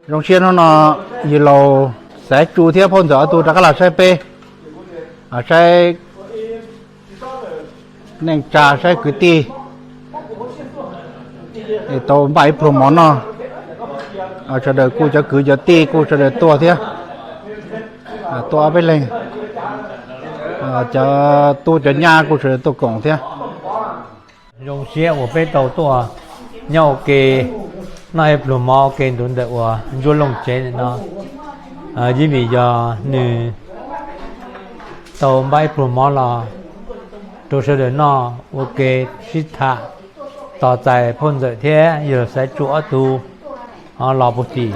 Zoo siab hnub no yawg laus Xaiv Tsu thiab phauj ntxawm ob tug rov qab los saib peb, saib neej tsa saib kwv tij, tau npaj ib pluag mov noj. Sawv daws kuj cov kwv cov tij kuj sawv daws tuaj thiab, tuaj ob peb leeg, cov tub cov nyab kuj sawv daws tuaj koom thiab. Zoo siab uas peb tau tuaj nyob ua ke, noj ib pluag mov ua ke ntu ntawm uas Ntsuab Looj tsev no. Yeej vim yog nws tau npaj ib pluag mov los rau sawv daws noj ua ke sib tham, tos txais phauj ntxawm thiab yawg Xaiv Tsu ob tug los puag tim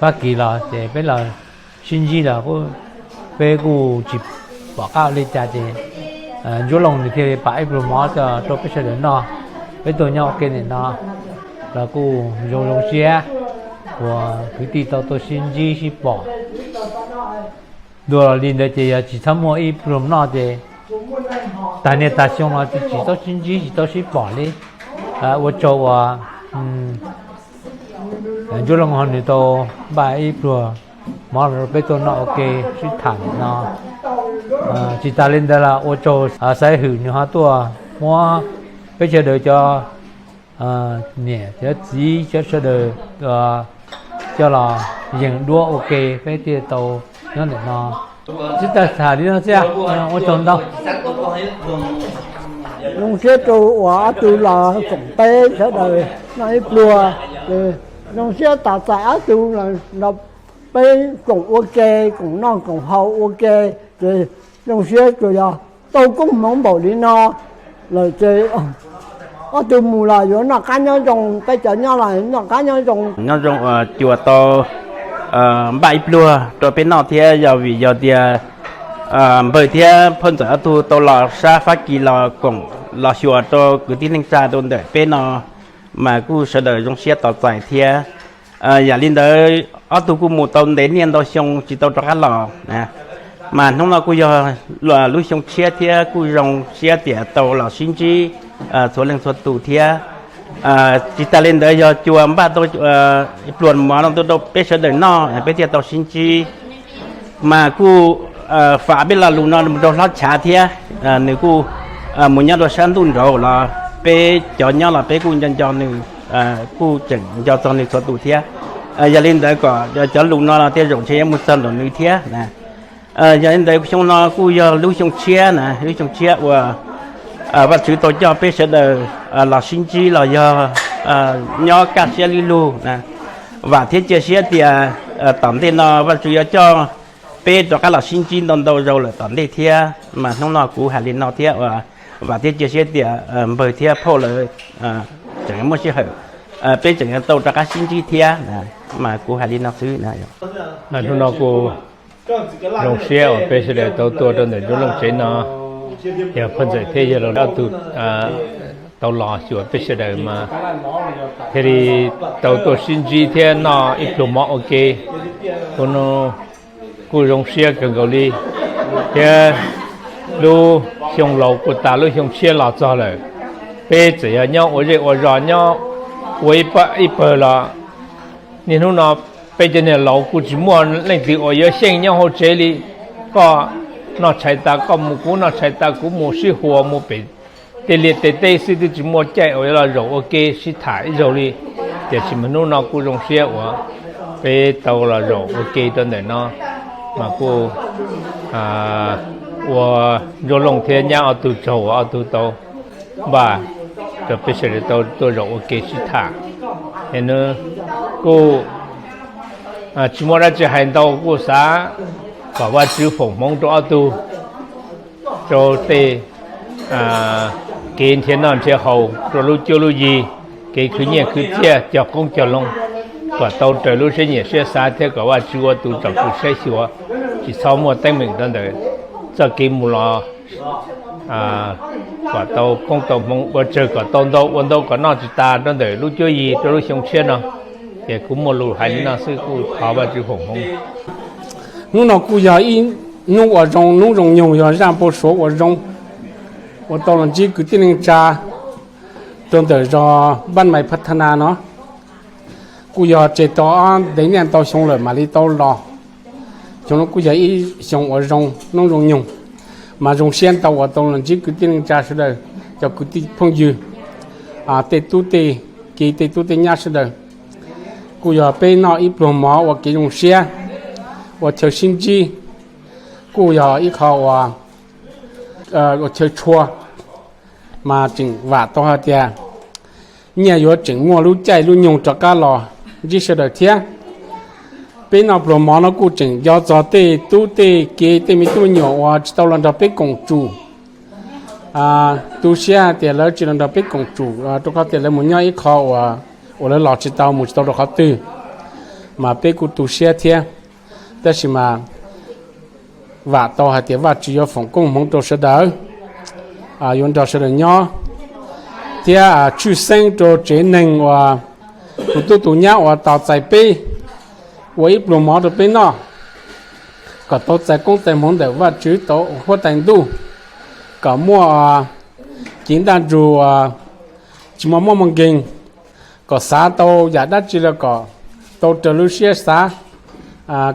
Fab Kis los ces peb los sib ntsib los peb kuj tsis pom qab ua li cas ces Ntsuab Looj nws thiaj li pam ib pluag mov rau peb sawv daws noj. Peb tuaj nyob ua ke ntawm no los kuj zoo zoo siab uas kwv tij tau tuaj sib ntsib sib pom. Dua li ntawd ces yog tsis txhob muaj ib pluag noj ces tag niaj tag xyoo los tsis tau sib ntsib tsis tau sib pom li. Ua tsaug uas Ntsuab Looj ho nws tau npaj ib pluag mov rau peb tuaj noj ua ke sib tham no. Tsis tas li ntawd los ua tsaug Xaiv Hwm nws ho tuaj muab peb sawv daws cov niam cov txiv cov sawv daws coj los yees duab ua ke peb thiaj tau nyob ntawm no. Tsis tas tham li no xwb, ua tsaug ntau. Zoo siab rau uas ob tug los koom peb sawv daws noj ib pluag, zoo siab tos txais ob tug los nrog peb koom ua ke, koom noj koom haus ua ke, ces zoo siab tsuas yog tau koob hmoov npaum li no lawm ces ob tug mus los yuav noj qab nyob zoo, peb cov nyob los noj qab nyob zoo. Nyob zoo uas cua tau npaj ib pluag rau peb noj thiab yog vim yog tias npawg thiab phauj ntxawm ob tug tau los sab Fab Kis los koom los xyuas rau kwv tij neej tsa rau ntawm peb no, mas kuj sawv daws zoo siab tos txais thiab. Yam li ntawd ob tug kuj mus tau ntev niaj ntau xyoo tsis tau rov qab los, mas hnub no kuj yog lub xyoo tshiab thiab kuj zoo siab tias tau los sib ntsib txhua leej txhua tus thiab. Tsis tas li ntawd yog cua npaj tau pluas mov no tuaj rau peb sawv daws noj peb thiaj tau sib ntsib. Mas kuj fav peb lo lus no mus rau hlob Chav thiab, nws kuj mus nyob rau sab ntuj nraud los peb cov nyob los peb kuj nco nco nws, kuj tseem nco txog nws txhua tus thiab. Yog li ntawd kom cov lus no los tej zaum ntshe yuav mus txog nraum nws thiab. Yog li ntawd xyoo no kuj yog lub xyoo tshiab na, lub xyoo tshiab uas Vajtswv tau coj peb sawv daws los sib ntsib los yog nyob kaj siab lwj lug. Vam thiab cia siab tias tom ntej no Vajtswv yuav coj peb rov qab los sib ntsib ntau ntau zaus lawm tom ntej thiab. Mas hnub no kuv hais li no thiab uas vam thiab cia siab tias npawg thiab phauj lawv tseem muaj sij hawm, peb tseem yuav tau rov qab sib ntsib thiab. Mas kuv hais li no xwb. Hnub no kuj zoo siab uas peb sawv daws tau tuaj rau ntawm Ntsuab Looj tsev no, yog phauj ntxawm thiab yawg laus ob tug tau los xyuas peb sawv daws mas thiaj li tau tuaj sib ntsib thiab noj ib pluag mov ua ke. Hnub no kuj zoo siab kawg nkaus li, thiab lub xyoo laus kuj tas lub xyoo tshiab los txog lawm. Peb txawm yog nyob ua zej ua zos nyob ua ib pawg los niaj hnub no peb cov niag laus kuj tsis muaj leej twg uas yuav xyeej nyob hauv tsev li. Koj noj tshais tas koj mus, kuv noj tshais tas kuv mus, sib huas mus pem tej liaj tej teb xwb, twb tsis muaj caij uas yuav los zaum ua ke sib tham ib zaug li. Tiam sis mas hnub no kuj zoo siab uas peb tau los zaum ua ke rau ntawm no, mas kuj ua Ntsuab Looj thiab nyab ob tug tsaug uas ob tug tau npaj rau peb sawv daws tau tuaj zaum ua ke sib tham. Es nws kuj tsis muaj dab tsi hais ntau, kuj xav kom Vajtswv foom hmoov rau ob tug, rau tej kev nrhiav noj nrhiav haus, rau lub cuab lub yig, kev khwv nyiaj khwv txiaj, cog qoob cog loo, kom tau raws lub siab nyiam siab xav thiab kom Vajtswv ua tus tsom kwm saib xyuas, tsis txhob muaj teeb meem rau ntawm txoj kev mus los kom tau koob tau hmoov, ua tsawg kom tau ntau, ua ntau kom noj tsis tas rau ntawm lub cuab yig rau lub xyoo tshiab no. Ces kuv muaj lus hais li no xwb, kuj thov Vajtswv foom hmoov. Hnub no kuj yog ib hnub uas zoo, hnub zoo nyoog, yog zaj npau suav uas zoo, uas tau los ntsib kwv tij neej tsa rau ntawm zos Npaj Mais Pha Tha Na no. Kuj yog tseg tau ob ntev niaj ntau xyoo lawm mam li tau los. Xyoo no kuj yog ib xyoo uas zoo hnub zoo nyoog, mas zoo siab ntau uas tau los ntsib kwv tij neej tsa sawv daws, cov kwv tij phooj ywg, tej tub tej ki, tej tub tej nyab sawv daws. Kuj yog peb noj ib pluag mov ua kev zoo siab, ua chaw sib ntsib, kuj yog ib qho uas ua chaw tshua, mas tseem vam tau hais tias nyiaj yuav tseem muaj lub caij lub nyoog rov qab los ntsib sawv daws thiab. Peb noj pluag mov no kuj tseem nco txog tej tub tej ki, tej me tub me nyuam uas tsis tau los nrog peb koom tsum. Tu siab tias lawv tsis los nrog peb koom tsum, rau qhov tias lawv mus nyob ib qho uas, uas lawv los tsis tau, mus tsis tau rau qhov twg, mas peb kuj tu siab thiab. Tab sis mas vam tau hais tias Vajtswv yuav foom koob hmoov rau sawv daws, yuav nrog sawv daws nyob, thiab tshwj xeeb rau tsev neeg uas tus tub tus nyab uas tos txais peb, ua ib pluag mov rau peb noj, kom tau txais koob txais hmoov ntawm Vajtswv tau huab tais ntuj, kom muaj cev ntaj ntsug, tsis muaj mob muaj nkeeg, kom xav tau yam dab tsi los kom tau raws lub siab xav,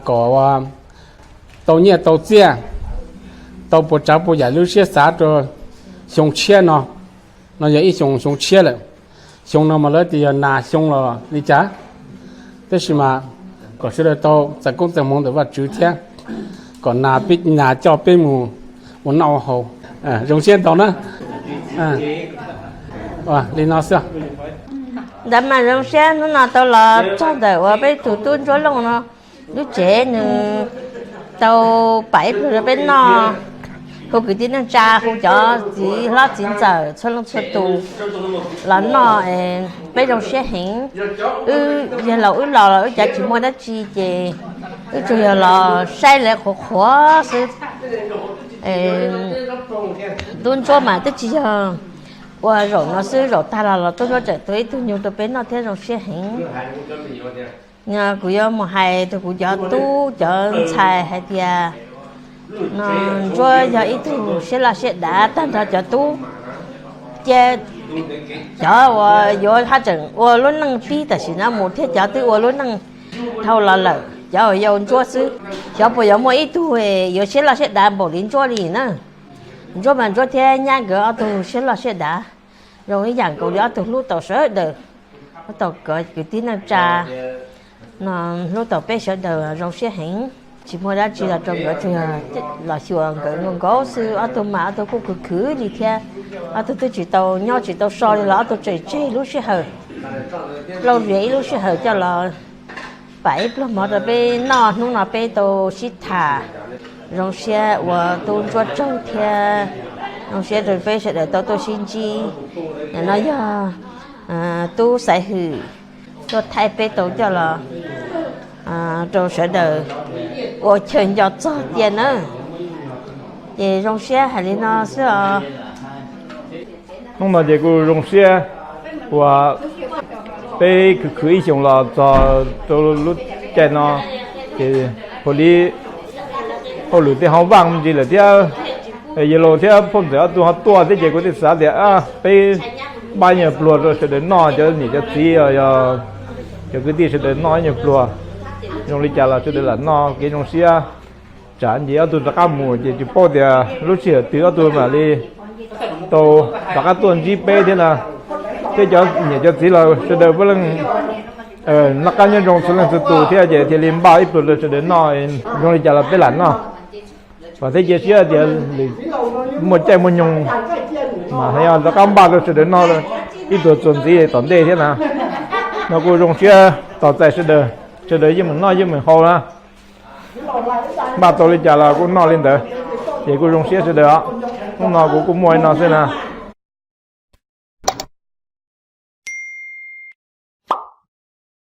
kom tau nyiaj tau txiaj, tau puas tsav puas yam lub siab xav rau xyoo tshiab no. No yog ib xyoo, xyoo tshiab lawm. Xyoo no mas lawv tias yog nas xyoo los li cas, tab sis mas kom sawv daws tau txais koob txais hmoov ntawm Vajtswv thiab, kom nas peb, nas coj peb mus ua noj ua haus. Zoo siab ntau na. Li no xwb. Ntawd mas zoo siab hnub no tau los txog ntawm uas peb tus tub Ntsuab Looj no lub tsev, nws tau pam ib pluag rau peb noj, hu kwv tij neej tsa, hu cov txiv hlob txiv ntxawm txhua leej txhua tus los noj, peb zoo siab heev. Wb yog laus wb los los wb cov tsis muaj dab tsi ces wb tsuas yog los saib lawv qhuav qhuav xwb. Tub Ntsuab mas twb tsis yog ua zaum no xwb, zaum tag los los tub Ntsuab tseem tua ib tug nyuj rau peb noj thiab zoo siab heev. Kuv yuav mus hais rau kuv cov tub cov ntxhais hais tias, no, Ntsuab yog ib tug siab loj siab dav tag nrho cov tub, cia cov uas yuav haj tseem ua lub neej pib tam sim no mus thiab cov twb ua lub neej dhau los lawm, cov uas yau Ntsuab xwb, xyov puas yuav muaj ib tug yuav siab loj siab dav npaum li Ntsuab li na. Ntsuab mas Ntsuab thiab nyab nkawd ob tug siab loj siab dav, zoo ib yam nkaus li ob tug hlub tau sawv daws, hlub tau cov kwv tij neej tsa no, hlub tau peb sawv daws zoo siab heev. Tsis muaj dab tsi los rau nkawd, tsuas yog los xyuas nkawd nkaus nkaus xwb. Ob tug mas ob tug kuj khwv khwv li thiab, ob tug twb tsis tau nyob tsis tau so li los ob tug tseg tseg lub sij hawm, lauj riam ib lub sij hawm coj los pam ib pluag mov rau peb noj. Hnub no peb tau sib tham, zoo siab uas tub Ntsuab tsaug thiab zoo siab rau peb sawv daws tau tuaj sib ntsib. Nim no yog tub Xaiv Hwm tuaj thaij peb tau coj los rau sawv daws ua chaw nco txog tiag na. Ces zoo siab hais li no xwb os. Hnub no ces kuj zoo siab uas peb khwv khwv ib xyoos los txog rau lub caij no, ces ua li hauj lwm tej ho vaj me ntsis lawm thiab, yawg laus thiab phauj ntxawm ob tug ho tuaj thiab ces kuv thiaj xav tias peb npaj nyuag pluag rau sawv daws noj, cov niam cov txiv, cov kwv tij sawv daws noj ib nyuag pluag. Zoo li cas los sawv daws lam noj kev zoo siab. Tsam nce ob tug rov qab mus ces tsis paub tias lub sij hawm twg ob tug mam li tau rov qab tuaj ntsib peb thiab na. Thiab cov niam cov txiv los sawv daws puav leej noj qab nyob zoo txhua leej txhua tus thiab ces thiaj li npaj ib pluag rau sawv daws noj. Zoo li cas los peb lam noj. Vam thiab cia siab tias muaj caij muaj nyoog mas yog rov qab npaj rau sawv daws noj ib pluag txuas ntxiv tom ntej thiab na. No kuj zoo siab tos txais sawv daws, sawv daws yeej meem noj yeej meem haus na. Npaj tau li cas los kuj noj li ntawd, ces kuj zoo siab sawv daws os. Hnub no kuv kuj muaj li no xwb na.